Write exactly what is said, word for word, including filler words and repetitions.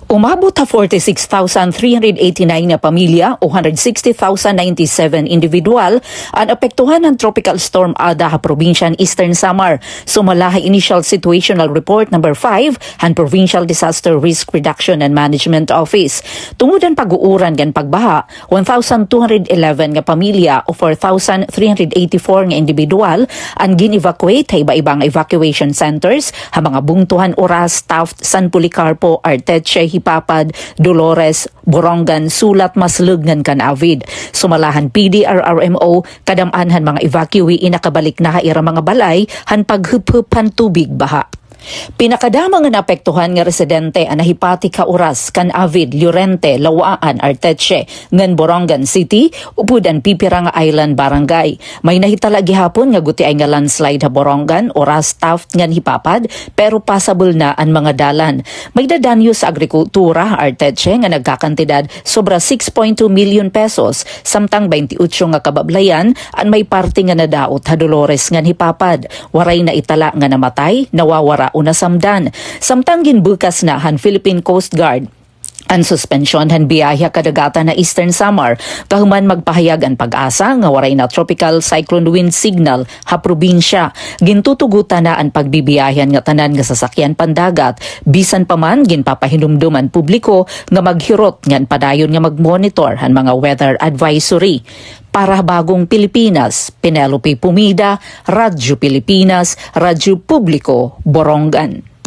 Umabot ha forty-six thousand three hundred eighty-nine nga pamilya o one hundred sixty thousand ninety-seven individual an apektuhan han Tropical Storm Ada ha probinsya han Eastern Samar, sumala ha Initial Situational Report number five han Provincial Disaster Risk Reduction and Management Office. Tungod han pag-uuran ngan pagbaha, one thousand two hundred eleven nga pamilya o four thousand three hundred eighty-four nga individual an gin-evacuate ha iba-iba nga evacuation centers ha mga bungto han Oras, Taft, San Policarpo, Arteche, Jipapad, Dolores, Borongan, Sulat, Maslog ngan Canavid. Sumala han P D R R M O, kadam-an han mga evacuee nakabalik na ha ira mga balay han paghuphop han tubig baha. Pinakadamo nga naapektuhan nga residente an nahipatik ha Oras, Canavid, Llorente, Lawaan, Arteche, ngan Borongan City, upod an pipira nga island barangay. May nahitala gihapon nga gutiay nga landslide ha Borongan, Oras, Taft, ngan Jipapad, pero passable na an mga dalan. May dadanyos sa agrikultura ha Arteche nga nagkakantidad sobra six point two million pesos, samtang twenty-eight nga kabablayan an may parte nga nadaot ha Dolores ngan Jipapad. Waray naitala nga namatay, nawawara o nasamdan. Samtang ginbukas na han Philippine Coast Guard an suspensyon han biyahe ha kadagatan ha Eastern Samar, kahuman magpahayag an PAGASA nga waray na tropical cyclone wind signal ha probinsya. Gintutugutan na an pagbibiyahe han ngatanan nga sasakyan pandagat, bisan pa man ginpapahinumdom an publiko nga maghirot ngan padayon nga magmonitor han mga weather advisory. Para ha Bagong Pilipinas, Penelope Pumida, Radyo Pilipinas, Radyo Publiko, Borongan.